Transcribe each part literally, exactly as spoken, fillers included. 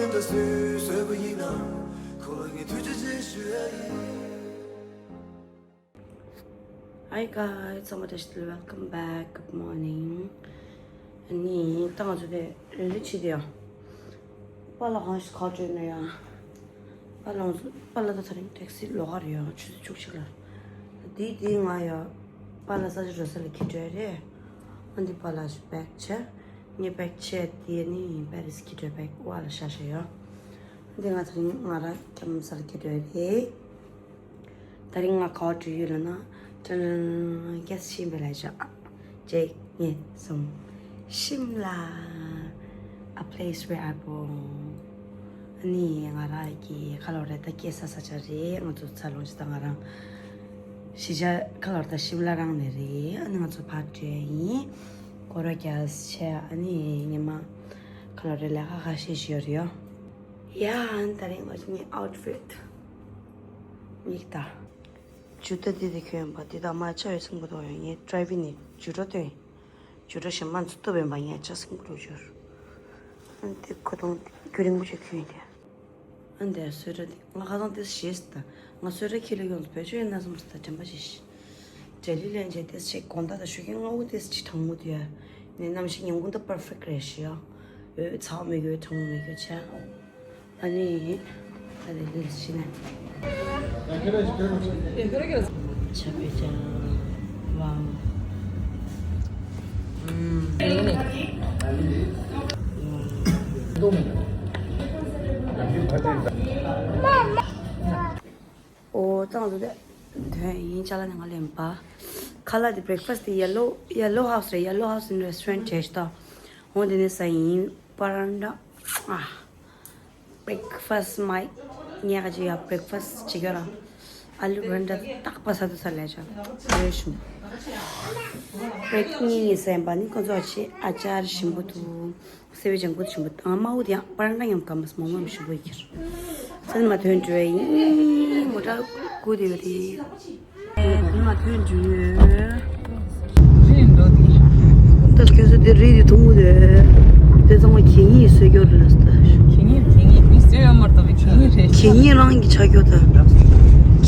ད་སུས་བཟོས་པ་ཡིན་ན། ཁོ་ལ་ངས་ཐུགས་རྗེ་ཆེ་ཞུ་ཡ་ཡིན། Hi guys, ཚང་མ་བཀྲ་ཤིས་བདེ་ལེགས། Welcome back. Good morning. ཨ་ནི་ད་ང་ཚོ་དེ་རེ་རེ་བྱེད་དེ་ཡང་། པཱ་ལགས་གང་ཞིག་ག་བྲོས་ན་ཡང་། པཱ་ལགས་ཚོ་པཱ་ལགས་ད་ད་རིང་ཊེག་སི་ལོགས་ཀ་རེད་ཡ། ཆུ་ཚོད་བཅུ་གཅིག་ལ། དེ་དེ་ང་ཡ་པཱ་ལགས་ས་ཆ་འགྲོ་ས་ལ་ཁྱེར་འགྲོ་ཡ་རེད། ཨ་འདི་པཱ་ལགས་ཀྱི་བེག་བྱས། ངའི་བེག་བྱས་དེ་ནི་པེ་རིས་ཁྱེར་འགྲོ་བེག་པཱ་ལགས་ཤ་ཤ་ཡ། ཨ་འདི་ང་ད་རིང་ང་རང་ཁྱམས་ས་ལ་ཁྱེར་འགྲོ་ཡ་རེད། ད་རིང་ང་ག་བ་འགྲོ་ཡོད་ལབ་ན། ཀྲ་ཀྲ་ཀྲ་ཀྲ། གལ་སྲིད་ཤེས་པ་ལ་བཞག་གཅིག་གཉིས་གསུམ། ཤིམ་ལ། A place where I born. ཨ་ནི་ང་རང་གི་ཁ་ལོ་རེད། ད་སྐྱེས་ས་ས་ཆ་རེད། ང་ཚོ་འཚར་ལོངས་བྱས། ད་ང་རང་གཞིས་ཆགས་ཁ་ལོ་རེད། ད་ཤིམ་ལ་རང་ནས་རེད། ཨ་ནི་ང་ཚོ་ཕར་འགྲོ་ཡ་ཡིན། སྐོར་ར་རྒྱག་བྱས། ཨ་ནི་ཉི་མ་ཁ་ལོ་རེད། ལས་ཀ་ཁ་ཤས་ཤིག་ཡོད་རེད་ཡོ། ཡ། ཨ་ནི་ད་རིང་ང་ཚོ་ངའི་ཨའུཊ་ཕིཊ། མིག་ལྟ། ཇུ་ཏ་འདི་དེ་གྱོན་པ་འདི་དང་མ་ཆ་ཡོད་སེམས་གོ་དོ་ཡོད། ངས་ཌ་རའི་ཝི་ནས་ཇུ་ཏ་སྟོན། ཇུ་ཏ་གཞན་མ་ཚོ་སྟོབས་ཡོད་པ་ངས་ཆ་སེམས་གོ་དོ་ཡོད། ཨ་འདི་ཁོ་དང་རྒྱུན་རིང་པོ་ཞིག་གྱོན་ཏེ། ཨ་འདི་སོས་ཀྲ་འདི་ང་ཁ་སང་དེ་ཞེས་ད་ང་སོས་ཀྲ་ཁྱེར་ལ་ཡོང་དུས་བེད་སྤྱོད་ཡིན་ན་བསམ་སོང་། ད་དྲན་པ་ཞིག་འབྲས་ལུས་ལེན་བྱས་དེ་ཞིག་དགོང་དག་དང་ཞོགས་ཀས་སྔ་པོ་དེ་ཞིག་གྲང་མོ་དུས་ནས་གནམ་གཤིས་ཉིན་གུང་ད་པར་ཕེག་རེད་ཞེས་ཡ། འོད་ཚ་བ་མི་དགོས། གྲང་མོ་མི་དགོས་བྱས། ཨ་ནི། ཨ་ནི་འདི་ཕྱི་ནས། ཆ་བེ་ཅ། ཝའོ། ཨུམ། ཨོ་ཙང་ཟེར་ཏེ། དོན་ཡིན་ཅ་ལག་ནི་ང་ལེན་པ། ཁ་ལག་དེ་བྷི་རེག་ཕ་སི་དེ་ཡེ་ལོ་ཡེ་ལོ་ཧའུ་སི་རེད། ཡེ་ལོ་ཧའུ་སི་ནི་རེ་སི་ཊོ་རན་ཊི་བྱས་ཤག་འོ་དེ་ནས་ཟ་ཡིན། པ་རན་ཊ། ཨ། བྷི་རེག་ཕ་སི་མ་ཉལ་ག་ཅིག་ཡ། བྷི་རེག་ཕ་སི་བྱེད་རྒྱུ་ར། ཨ་ལུ་པ་རན་ཊ་ཏག་པ་ཟ་དུ་ཟ་ལས་ཅག་རེ་ཞུ། བྷི་རེག་གཉིས་གཉིས་ཟ་ཡིན་པ་ནི་ཁོ་ཚོ་ཆེ་ཨ་ཅར་ཞིམ་པོ་འདུག་སེ་བའི་ལྗང་གུ་ཞིམ་པོ་དང་། མ་འུ་དེ་ཡང་པ་རན་ཊ་མཉམ་གམ་མོག་མོག་ཞིམ་པོ་ཡིན་ཁྱེར། ཚན་མ་ཐོན་འགྲོ་ཡིན། མོ་ཊ་སྒུག་དེ་ཡོད་རེད། མ་ཐོན་འགྲོ་ཡོད། རི་འགྲོ་དེ། ད་སྐྱོ་ས་དེ་རི་དེ་ཐུང་ངུ་དེ། དེ་ཚང་མ་གད་སྙིགས་སོས་ཀྱོ་རེད་ལ་ས། གད་སྙིགས་གད་སྙིགས་མི་སོས་ཡོད་མ་རེད། ད་བའི་གད་སྙིགས་རེད། གད་སྙིགས་རང་གི་ཆ་ཀྱོ་ད། གད་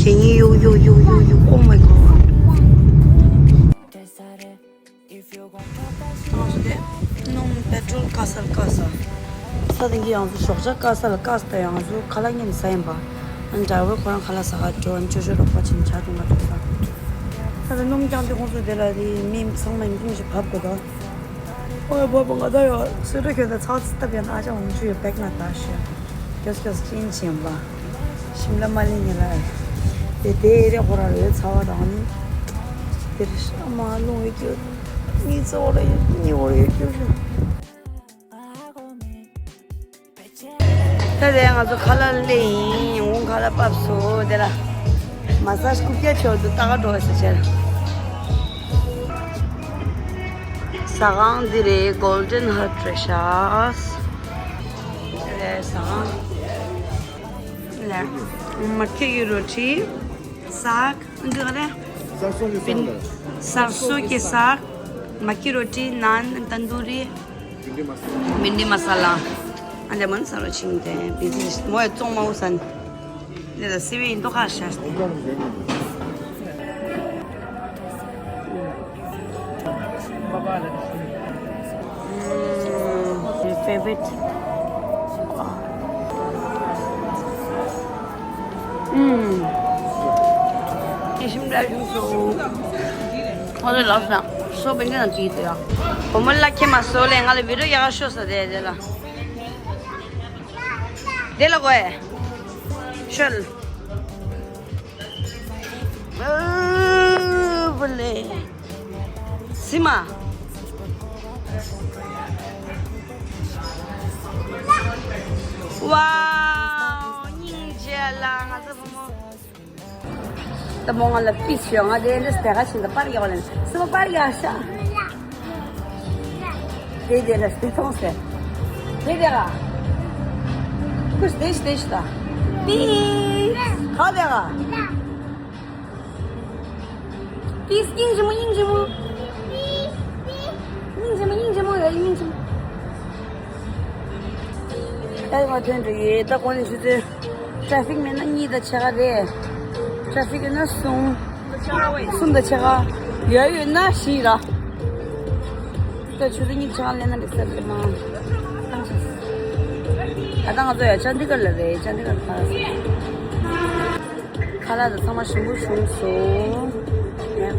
སྙིགས་གཡུག་གཡུག་གཡུག་གཡུག་གཡུག Oh my god. སྣུམ་པེ་ཊྲོལ་དཀའ་ས་ལ་དཀའ་ས། ས་དེ་གི་ཡང་ཚོ་ཞོགས་ཇ་དཀའ་ས་ལ་དཀའ་ས། ད་ཡང་ཚོ་ཁ་ལག་ཉིན་ཟ་ཡིན་པ། ཨ་ནི་ཌ་རའི་ཝར་ཁོ་རང་ཁ་ལག་ཟ་ག་འགྲོ། ཨ་ནི་ཅོ་ཅོ་རོགས་པ་བྱིན་ཆ་དུང་ག་འགྲོ་ས། ད་ལྟ་སྣུམ་རྐྱང་དེ་ཁོང་ཚོ་དེ་ལ་དེ་མི་ཚང་མ་ཡིན་ཀུན་ཞིག་བབ་དགོས་ད། ཨོ་ཡ་བབ་ང་ད་ཡོད་སུ་ར་ཁྱོད་ད་ཚགས་ཚིག་སྟབས་ཡང་ཨ་ཅག་འོང་ཆུ་ཡོད་བེག་ན་ད་ཤོད། སྐྱོ་སྐྱོ་ཅིན་ཅིན་པ། ཤིམ་ལ་མ་ལི་ཉི་ལ། དེ་དེ་རེ་ཁོ་ར་རེ་ཚ་བ་དང་ནི། དེ་རེ་ཤ་མ་ལུང་བའི་སྐྱོ། ནི་ཚ་བ་ར་ཡོད་ནི་བ་ར་ཡོད་སྐྱོ་ཤོད། ད་དེ་ང་ཚོ་ཁ་ལག་ལེ་ཡིན། འོང་ཁ་ལག་ཕབ་སོ་དེ་ལ། མ་སཱ་ཇི་རྐུབ་བཀྱག་ཆེ་བ་འདུག་ལྟ་ག་འགྲོ་བ་ཟེར་བྱས། ཟ་ཁང་འདི་རེད། གོལ་ཌན་ཧཊ་རེད་ཤག་རེད་ཟ་ཁང་། ལ། མ་ཁི་གི་རོ་ཊི། སཱག་འདི་ག་རེད། सरसों के साग। सरसों के साग। मक्की रोटी, नान, तंदूरी। भिंडी मसाला। भिंडी मसाला। ཨ་འདི་མོ་ནི་ས་རོ་ཆིང་ཏེ་བི་ཛི་ནེ་སི་མོ་ཡ་བཙོང་མ་འོ་ས་ནི། འདི་ལ་སི་བི་ཡིན་མདོག་ཁ་ཤ་སྟེ། My favorite. ཨུམ། ཨེ་ཤིམ་ར་ཞུ་སོ། ཁོ་ཚོ་ལབ་སོང་། སོ་བན་ཅན་ཅིག་དེ་ཡ། བུ་མོ་ལ་ཁྱེད་མ་སོ་ལེ་ང་ལ་བི་ཌིའོ་ཡག་ཤོས་ས་དེ་དེ་ལ། དེ་ལ་གོ་ཨེ། ཤོད། ཨ་བུ་ལེ། སི་མ། ཝའོ། སྙིང་རྗེ་ལ་ང་ཚོ་བུ་མོ། ད་མོ་ང་ལ་པིས་ཡོད། ང་དེ་འདྲ་སྟེ་ག་ཕྱིན་ད་པར་རྒྱག་ལེན་སི་མ་པར་རྒྱག་ཤ། དེ་དེ་ལ་སྟེ་མཐོང་ཟེར། དེ་དེ་ག་ཁུ་སྟེ་སྟེ་ཤ་ད། པིས། ག་དེ་ག་པིས། སྙིང་རྗེ་མོ། སྙིང་རྗེ་མོ། སྙིང་རྗེ་མོ། སྙིང་རྗེ་མོ་རེད། སྙིང་རྗེ་མོ། ད་ང་ཐོན་འགྲོ་ཡོད། ད་གོང་ནས་ཞུ་ཚོད། ཊ་ཕིག་མེད་ན་གཉིས་དང་ཕྱེད་ཀ་རེད། ཊ་ཕིག་ཡོད་ན་གསུམ། གསུམ་དང་ཕྱེད་ཀ། ཡོད་ཡོད་ན་བཞི་ར། ད་ཆུ་ཚོད་གཉིས་ཕྱེད་ཀ་སླེབས་ན་འགྲིག་ས་རེད་མ། ད་ང་ཚོ་ཡ་ཅན་དི་གར་ལ་རེད། ཅན་དི་གར་ཁ་ལག་ཁ་ལག་དང་ཚང་མ་ཞིམ་པོ་བྱུང་སོང་། ཡ།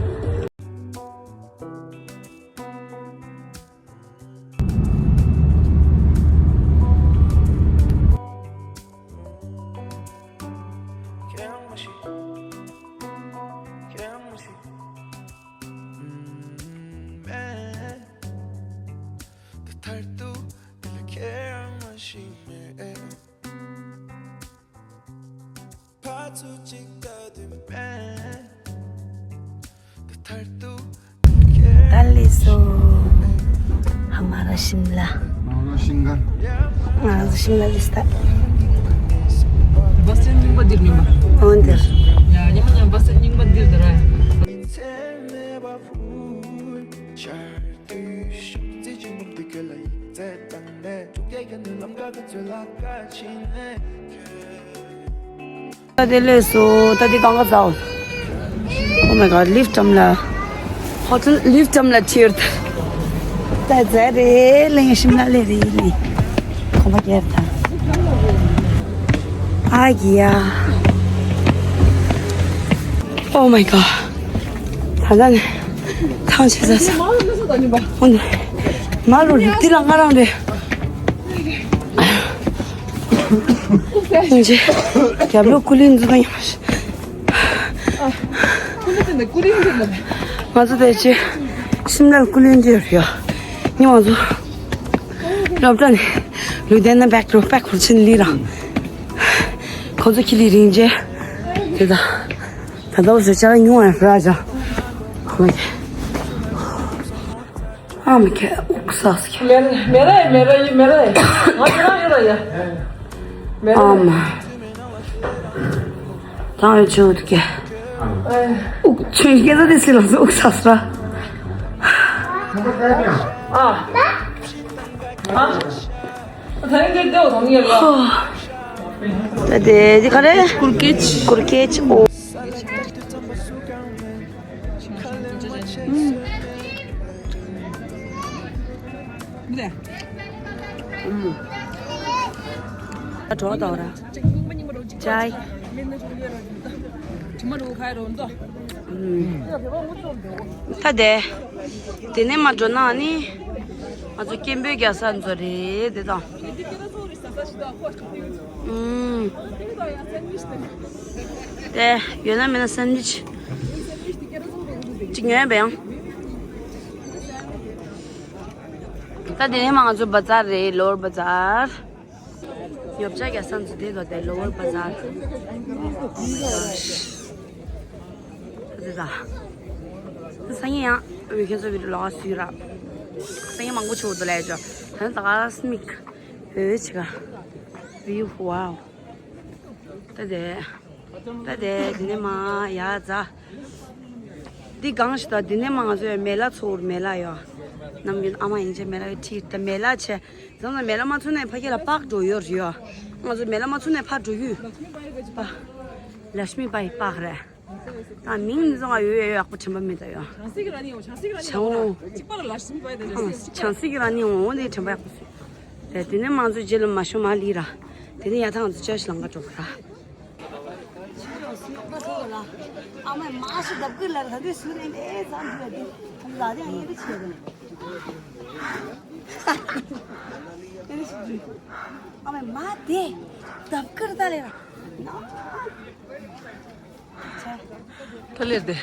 ད་ལེ་སོ། ཧ་མ་ར་ཤིམ་ལ། ང་རང་ཤིང་གར། ང་རང་ཤིམ་ལ་ལིས་ད། བ་སེ་རྙིང་པ་འདིར་མིན་པ། འོན་ཏེ། ཡ་ཉི་མ་ཉམ་བ་སེ་རྙིང་པ་འདིར་དེ་ར། ད་དེ་ལས་སོ། ད་དེ་གང་ག་ཚའོ། Oh my god, lift འགྲམ་ལ། ཧོ་ཊེལ་lift འགྲམ་ལ་ཁྱེར། ད་ཛ་རེ་ལེ་ཤིམ་ལ་ལེ་རེ་ལེ། ཁོ་མ་ཁྱེར་ད། ཨ་གི་ཡ། Oh my god. ད་ད་ནི་ཐང་ཆད་ས་ས། ཧོ་ནི་མ་རུ་རུ་ཏི་ལ་ང་རང་རེད། ཨིན་ཇི། རྒྱབ་ལོགས་ཀུ་ལི་འཛུལ་ན་ཡང་མ་ཤེས། ང་ཚོ་དེ་ཅི། ཤིམ་ལར་ཀུ་ལི་འཛུལ་ཡོད་རེད། ཉི་མ་ཚོ། སློབ་གྲྭ་ནས་ལུས་ལྡན་ན་བེག་རོ་བེག་རོ་ཕྱིན་ལི་རང་། ཁོ་ཚོ་ཁྱི་ལི་རིང་རྗེས། དེ་དང་། ད་ལྟ་བཟོ་ཅག་ཉུང་བ་ར་ཅག་ཨ་མ་ཁྱེད་དབུགས་སག་སི་ཁྱེད། མེ་ར་མེ་ར་ཡི་མེ་ར་ཡི་མེ་ར་ཡི། ང་ཁྱེད་རང་ཡོད་ར་ཡ། མེ་ར། ཨ་མ། ད་ཡོད་ཆེ་བོ་དུ་ཁྱེད། དབུགས་ཆུང་སྐད་ཚ་དེ་སི་ལ་སི་དབུགས་སག་སི་ར། ཨ། ཨ། ད་ཡིན་དེ་དེའོ་དང་ཡོད་ར། ད་དེ་དེ་ག་རེ། ཀུར་ཀེཆ། ཀུར་ཀེཆ་ཨོ། ཨུམ། ཨ་གྲོགས་དང་ར། ཅའི། ཨུམ། ད་དེ། དེ་ནས་མ་འགྲོ་ན་ནི། ང་ཚོ་སྐད་འབོད་རྒྱག་ས་ཚོ་རེད་དེ་དང་། ཨུམ། དེ་ཡོད་ན་མེད་ན་སན་ཝིཆ་གཅིག་ཉོས་པ་ཡང་། ད་དེ་ནས་མ་ང་ཚོ་བ་ཛར་རེད། ལོ་ཝར་བ་ཛར། ཉོ་ཆ་རྒྱག་ས་ཚོ་དེ་ལོ་དེ་ལོ་ཝར་བ་ཛར། ད་དེ་ད། སང་ཉིན་ཡང་བི་ཁེ་ཚོ་བི་ལོག་སུ་ར། སང་ཉིན་མང་པོ་ཆོག་འདུག་ལས་ཅོ། ད་ནི་ད་ག་སྨིག་བོད་ཆི་ག་བིའུ་ཝའོ། ད་དེ། ད་དེ་དེ་ནས་མ་ཡ་ཛ། འདི་གང་ཞིག་ད་དེ་ནས་མ་ང་ཚོའི་མེ་ལ་ཚོར་མེ་ལ་ཡོ། ནམ་རྒྱུན་ཨ་མ་ཡིན་ཆེ་མེ་ལ་ཡོ་ཁྲིད་ད་མེ་ལ་ཆེ། ཙམ་ན་མེ་ལ་མ་ཚུན་ནས་ཕ་གི་ལ་པག་འགྲོ་ཡོད་རེད་ཡོ། ང་ཚོ་མེ་ལ་མ་ཚུན་ནས་ཕ་འགྲོ་ཡུལ། པ། ལ་ཤ་མི་པའི་པག་རེད། ད་མིང་འདི་ཚོ་ང་ཡོད་ཡོད་ཡག་པོ་དྲན་པ་མེད་ད་ཡོ། བྱང་སེ་གི་ར་ནི་འོང་བྱང་སེ་གི་ར་ནི་འོང་ཨ། བྱང་སེ་གི་ར་ནི་འོང་འོང་དེ་དྲན་པ་ཡག་པོ་བཟོས། དེ་དེ་ནས་མང་ཚོའི་རྗེས་ལ་མ་ཤོང་མ་ལི་ར། དེ་ནས་ཡ་ཐང་ཚོ་ཅོ་ཤི་ལང་ག་འགྲོ་གི་ར། ཨ་མ་མ་ཤི་བདབ་གི་ལ་ད་དུས་སུ་རེད་ཨེ་ཙམ་དུས་ལ་དེ་ཁོང་ལ་དེ་ཨ་ཡེ་དུ་ཆེ་གི་ནས། ཨ་མ་མ་དེ་བདབ་གི་ར་ད་ལེ་ར། ད་ལེར་དེ།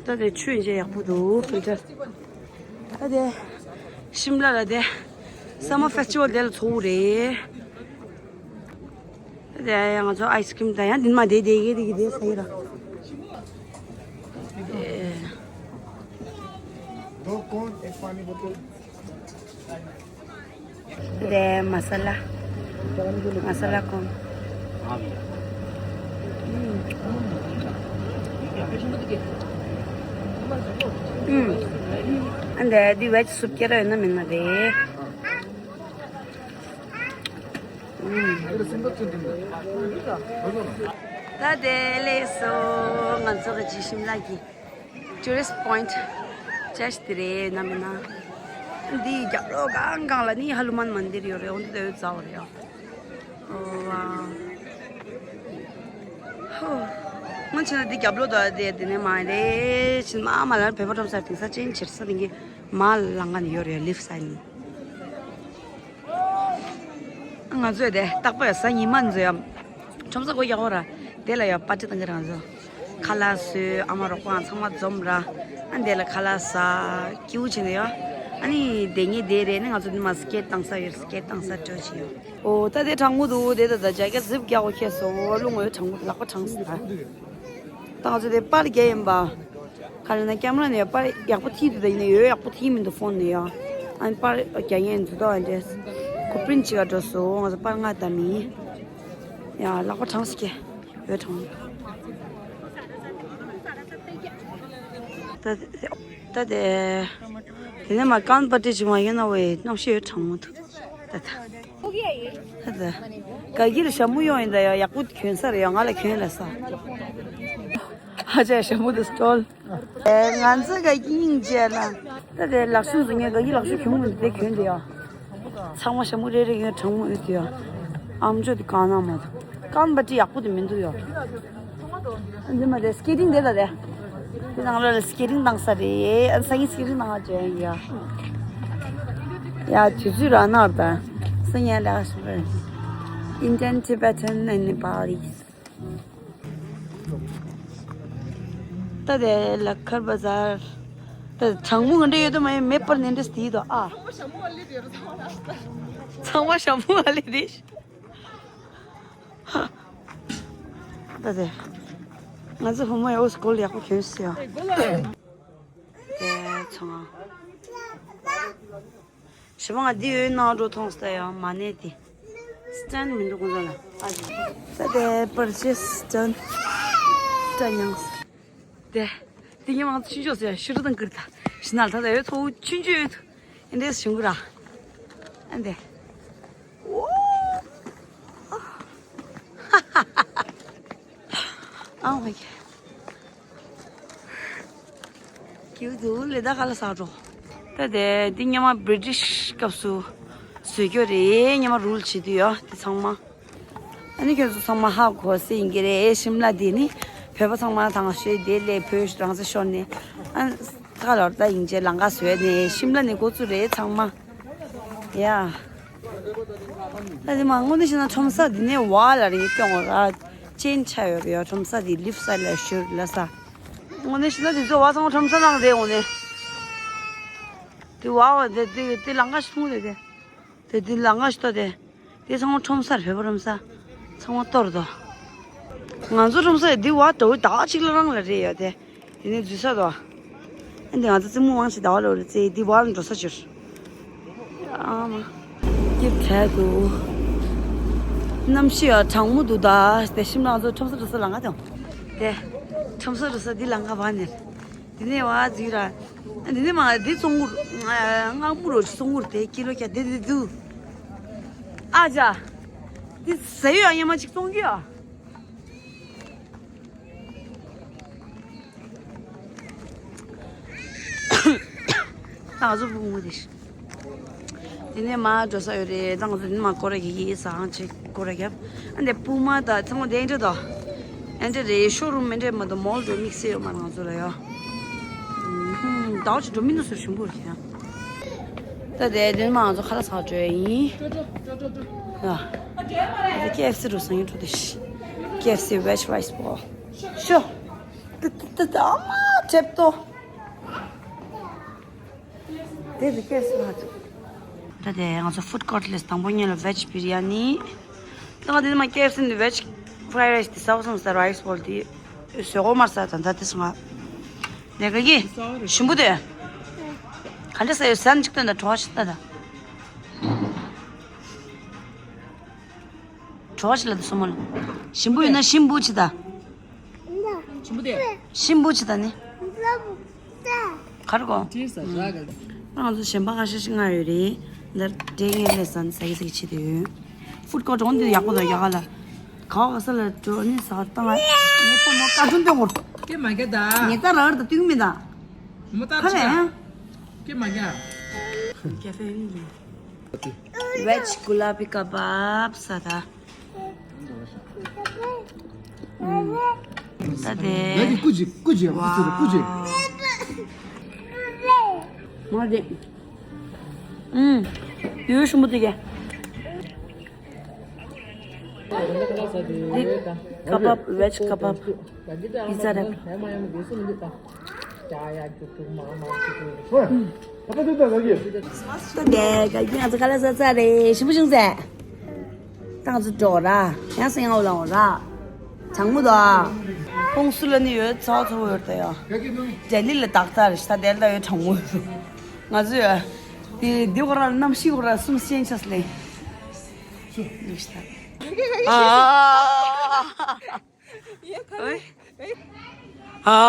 ད་དེ་ཆུ་ཡིན་ཅེ་ཡག་པོ་འདུག་ཕིལ་ཊར། ད་དེ་ཤིམ་ལ་ལ་དེ་སམ་མར་ཕེ་སི་ཊི་ཝལ་དེ་ལ་ཚོགས་རེད། ད་དེ་ཡང་ང་ཚོ་ཨའི་སི་ཁི་རིམ་དང་ཡང་དེ་མ་དེ་དེ་གེ་དེ་གེ་དེ་ས་ཡི་ར། दो कोन एक पानी बोतल। དེ་མ་ས་ལ། མ་ས་ལ་གོན། ཨུམ། ཨ་འདི་འདི་བེ་ཇི་སུབ་ཁྱེར་ཡོད་ན་མིན་ན་རེད། ད་དེ་ལས་སོ་ང་ཚོ་གི་ཅི་ཤིམ་ལ་གི་ཊུ་རི་སི་ཊི་པོ་ཡིན་ཊི་ཅེས་དེ་རེད་ན་མིན་ན། འདི་རྒྱབ་ལོགས་གང་གང་ལ་ནི་ཧ་ལུ་མན་མན་དིར་ཡོད་རེད། འོན་ཏེ་ད་ཡོད་ཙང་རེད་ཡ། ཨོ་ཝའོ། ཧོ། སྔོན་ཆད་ལ་འདི་རྒྱབ་ལོགས་དང་དེ་དེ་ནས་མ་རེད། ཕྱིན་མ་མ་ལ་བོད་པ་ཁྲོམ་སར་དེང་སང་ཅན་ཆེར་ས་དེང་གི་མ་ལང་ག་ནས་ཡོད་རེད། ལིབ་སའིཌ་ནས། ང་ཚོས་དེ་རྟག་པར་གཟའ་ཉི་མ་ཚོ་ཡང་ཁྲོམ་ས་སྒོ་རྒྱག་གོ་ར། དེ་ལ་ཡང་པར་ཊི་བཏང་གི་རང་ཚོ། ཁ་ལག་བཟོས། ཨ་མ་རོགས་པ་ཚང་མ་འཛོམས་ར། ཨ་འདི་ལ་ཁ་ལག་ཟ། ཀེའུ་བྱས་ནས་ཡོད། ཨ་ནི་དེ་ངས་དེ་རེད་ནི་ང་ཚོ་འདི་མ་སི་ཀེཊ་བཏང་ས་ཡོད། སི་ཀེཊ་བཏང་ས་སྤྲོད་བྱས་ཡོད། ཨོ་ད་དེ་གྲང་མོ་འདུག་དེ་ད་ད་ཇེ་ཀེཊ་ཟིབ་རྒྱག་གོ་ཁྱེད་སོ་རླུང་འོད་གྲང་མོ་ལག་པ་གྲང་སོང་ད། ད་ང་ཚོ་དེ་པར་རྒྱག་ཡིན་པ། ག་རེ་ན་ཀེམ་ར་ནས་པར་ཡག་པོ་ཐིག་འདུག་ད་ཡིན་ནའི་འོད་ཡག་པོ་ཐིག་མི་འདུག་ཕོན་ནས་ཡ། ཨ་ནི་པར་རྒྱག་མཁན་འདུག་ད་ཨ་འདྲས། ཁོ་པི་རིན་ཊི་བྱེད་ག་འགྲོ་སོང་། ང་ཚོ་པར་ལྔ་བཏང་མི། ཡ་ལག་པ་གྲང་སི་ཀྱེ། འོད་གྲང་། ད་ད་དེ་དེ་ནས་མ་ཀན་པ་ཏི་ཅིག་མ་ཡོད་ན་ཝེ་གནམ་གཤིས་འོད་གྲང་མོ་འདུག་ད་ད། ད་ད། ག་གི་ལ་ཞྭ་མོ་གཡོག་ཡིན་ད་ཡ། ཡག་པོ་གྱོན་ས་རེད་ཡ། ང་ལ་གྱོན་ལ་ས། ཨ་ཅག་ཞྭ་མོ་དེ་སི་ཊོལ། ཨེ་ང་ཚོ་ག་གི་སྙིང་རྗེ་ལ། ད་དེ་ལག་ཤུབས་ཟེར་མཁན་ག་གི་ལག་ཤུབས་གྱོན་མི་འདུག་དེ་གྱོན་དེ་ཡ། ཚང་མ་ཞྭ་མོ་རེ་རེ་གྱོན། གྲང་མོ་ཡོད་དེ་ཡ། ཨམ་ཅོག་དེ་གང་ན་མ་ཐུབ། ཀན་པ་ཏི་ཡག་པོ་དེ་མི་འདུག་ཡ། འདི་མ་རེད། སི་ཀེ་ཊིང་དེ་ལ་རེད། དེ་ནང་ལ་སི་ཀེ་ཊིང་བཏང་ས་རེད། ཨ་སང་ཉིན་སི་ཀེ་ཊིང་བཏང་བ་བྱས་ཡིན་ཡ། ཡ་དུས་ཚོད་རག་ན་ར་ད། སང་ཉིན་ལ་ཤི་བ། Indian, Tibetan and Nepalese། ད་དེ་ལ་ཁར་བ་ཟར། ད་གྲང་མོ་ག་འདྲ་ཡོད་དོ་མ་ཡིན་མེད་པར་ནན་འདྲ་སྟེ་དོ་ཨ། ཚང་མ་ཞྭ་མོ་ཨ་ལེ་དེ། ད་དེ། ང་ཚོ་བུ་མོ་ཡོད་སྐོལ་ཡག་པོ་གྱོན་སྲིད་ཡ། དེ་ཚང་མ། ཞི་བ་ང་འདི་ཡོད་ནང་འགྲོ་མཐོང་སྟེ་ཡང་མ་གནས་ཏེ། སི་ཊན་མི་འདུག་ཁོང་ཚོ་ལ། ཨ་ཙི། ད་དེ་པར་ཆེ་སི་ཊན། སི་ཊན་ཡང་། དེ། དེ་ཉི་མ་ང་ཚོ་ཆུང་ཆུང་སེ་ཤི་རུ་དང་ཀིར་ད། ཤི་ན་ལ་ད་ད་ཡོད་ཐོག་ཆུང་ཆུང་ཡོད། ཨེ་འདྲས་བྱུང་གི་ར། ཨ་འདྲས། Oh my god. ཀྱེ་འདུག་ལེ་ད་ག་ལ་ཟག་འགྲོ། ད་དེ་འདི་སྔོན་མ་བྷི་རི་ཊི་ཤི་སྐབས་སུ་བཟོས་རྒྱུ་རེད། སྔོན་མ་རུལ་བྱེད་དུས་ཡོད་དེ་ཚང་མ། ཨ་ནི་ཁྱོད་ཚོ་ཚང་མ་ཧ་གོ་སྲིད་ཡིན་གྱི་རེད། ཤིམ་ལ་འདི་ནི་བོད་པ་ཚང་མ་དང་ཤོས་དེ་ལས་བོད་རང་ས་ཤོར་ནས་ཨ་ད་ག་ལོར་ད་ཡིན་ཅེས་ལང་ཀ་བཟོས་ནས་ཤིམ་ལ་ནས་འགོ་བཙུགས་རེད་ཚང་མ། ཡ། ད་དེ་མ་དངོས་གནས་བཤད་ན་ཁྲོམ་ས་འདི་ནས་བ་ལ་རིང་སྐྱོང་བ་ར་ཅན་ཆ་ཡོད་རེད་ཡ། ཁྲོམ་ས་འདི་ལིབ་སའི་ལ་ཤོར་ལ་ས། དངོས་གནས་བཤད་ན་འདི་ཚོ་བ་ཚང་མ་ཁྲོམ་ས་ནང་རེད་དངོས་གནས། དེ་བ་བ་དེ་དེ་དེ་ལང་ཀ་ཤི་མོ་དེ་དེ། དེ་དེ་ལང་ཀ་ཤི་ཏོ་དེ། དེ་ཚང་མ་ཁྲོམ་ས་རེད། བོད་པ་ཁྲོམ་ས། ཚང་མ་གཏོར་དོ། ང་ཚོ་ཁྲོམ་ས་འདི་བ་དོ་ད་ཅིག་ལ་རང་ལ་རེད་ཡ་དེ། དེ་ནས་འཛུལ་ས་དོ། ཨ་འདི་ང་ཚོ་རྩེད་མོ་དབང་ཆེ་ཟླ་བ་ལོ་ལ་རྩེ་འདི་བར་འགྲོ་ས་ཅིར། ཨ་མ། སྐྱིད་བྲལ་འདུག་གནམ་གཤིས་ཡང་གྲང་མོ་འདུག་ད་དེ་ཤིམ་ལ་ང་ཚོ་ཁྲོམ་ས་འགྲོ་ས་ལང་ཀ་དང་། དེ། ཁྲོམ་ས་འགྲོ་ས་འདི་ལང་ཀ་བ་ནས། འདི་ནས་བ་འཛུལ་ར། འདི་ནས་མ་འདི་བཙོང་གུར། ང་མུ་རོ་བཙོང་གུར་དེ་ཀི་ལོ་བརྒྱ་དེ་འདི་འདུག་ཨ་ཅག་འདི་ཟ་ཡོད་ཨ་ཉི་མ་གཅིག་བཙོང་གི་ཨ། ད་ང་ཚོ་བུ་མོ་དེ། དེ་ནས་མ་འགྲོ་ས་ཡོད་རེད། ད་ང་ཚོ་དེ་ནས་མ་སྐོར་ར་གི་གི་ཟ་ཁང་ཅིག་སྐོར་ར་རྒྱབ། ཨ་འདི་པུ་མ་ད་ཚང་མ་དེ་འདྲ་ད། ཨ་འདྲ་རེད། ཤོ་རུམ་མི་འདྲ་མ་ད་མོལ་འགྲོ་དམིགས་བསལ་ཡོད་མ་རེད་ང་ཚོ་ལ་ཡ། ཧུམ་ད་ཅིག་འགྲོ་མི་འདུག་ཟེར་ཞུམ་པོ་རེད་ཡ། ད་དེ་དེ་ནས་མ་ང་ཚོ་ཁ་ལག་ཟ་འགྲོ་ཡ་ཡིན། ཡ། ཨ་འདི་ཀེ་ཨེཕ་སི་འགྲོ་ས་ཡིན་འགྲོ་དེ་ཤི། ཀེ་ཨེཕ་སི་ཝེ་ཇི་རའི་སི་བོལ། ཤོ། ཏི་ཏི་ཏི་ཏི་ཨ་མ་ཁྲེབ་ཏོ། དེ་ཚོ་ཀེ་ཨེཕ་སི་མ་ཐུབ། ད་དེ་ང་ཚོ་ཧྥུཌ་ཀོརཊ་ལས་དང་པོ་ཉིད་ལ་ཝེ་ཇི་བི་རི་ཡ་ནི། ད་ང་དེ་ནི་མ་ཀེ་ཨེཕ་སི་ནི་ཝེ་ཇི་ཕ་རའི་རའི་སི་དེ་ཟ་བ་སོང་ས་རའི་སི་བོལ་དེ་བཟོ་གོ་མ་ས་ད་ད་དེ་སོང་ང་། དེ་ག་གི་ཞིམ་པོ་དེ། ག་འདྲ་ཟ་ཡོད་ཟ་ནི་གཅིག་སྟོན་ད་བྲོ་བ་ཞིག་ད་ད། བྲོ་བ་ཞིག་ལ་དུ་སོ་མོ་ལ། ཞིམ་པོ་ཡོད་ན་ཞིམ་པོ་ཅི་ད། ཞིམ་པོ་དེ། ཞིམ་པོ་ཅི་ད་ནི། གར་གོ། ང་ཚོ་གཞན་པ་ཁ་ཤས་ཤིག་ང་ཡོད་རེད། འདིར་འདྲེ་ངན་ལས་ཟན་ཟ་གི་ཟ་གི་བྱེད་དུ་ཡོད། ཧྥུཌ་ཀོརཊ་འོང་དུས་ཡག་པོ་དང་ཡག་ག་ལ། ག་བ་ས་ལ་འགྲོ་ནི་ཟ་བར་བཏང་ང་། ངས་ཕོ་མོ་ཀར་ཊུན་སྟོན་གོ། ཀེ་མ་ག་ད། ངས་ད་ར་ར་ད་ཏུང་མི་ད། མོ་ད་ཁ་ཆ། ལེ། ཀེ་མ་ག། ཀེ་ཧྥེ་ཡིན། ཝེཇ་གུ་ལ་བི་ཀ་བབ་ས་ད། ད་དེ། ཡ་གི་ཀུ་ཅི་ཀུ་ཅི་ཀུ་ཅི་ཀུ་ཅི། མ་དེ། ཨུམ། ཡོད་ཤུ་མོ་དེ་ག། འདི་ཀ་བབ། ཝེཇ་ཀ་བབ། པི་ཛ་རེད། ད་ལྟ་ང་ཚོ་ག་ལ་ཟ་ཚར་རེད། ཞིམ་པོ་བྱུང་ཟེར། ད་ང་ཚོ་འགྲོ་ར། ཡང་སེང་ངའོ་ལའོ་ར། གྲང་མོ་དོ། ཁོང་སུ་ལ་ནི་ཡོད་ཚོ་ཚོ་ཡོད་ད་ཡ། ལྡི་ལི་ལ་བཏགས་ཚར་རེད། ད་དེ་ལ་ཡོད་གྲང་མོ་ཡོད། ང་ཚོ་ཡ། དེ་དེ་གོ་ར་གནམ་གཤིས་གོ་ར་གསུམ་ཤེས་ཆགས་ལེ། ཨ། ཨ།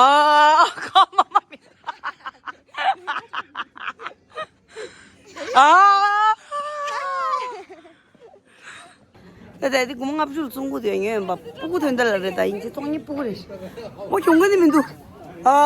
ཁ་མ་མ་མི། ཨ། ད་ལྟ་དེ་སྒོར་མོ་ལྔ་བཅུ་བཙོང་གི་དེ་ཉོས་ཡིན་པ། སྤུ་གུ་ཐོན་ད་ལ་རེད། ད་ཡིན་གྱི་སྟོང་ཉིད་སྤུ་གུ་རེད། ཨོ་གྱོང་ག་ནི་མི་འདུག་ཨ།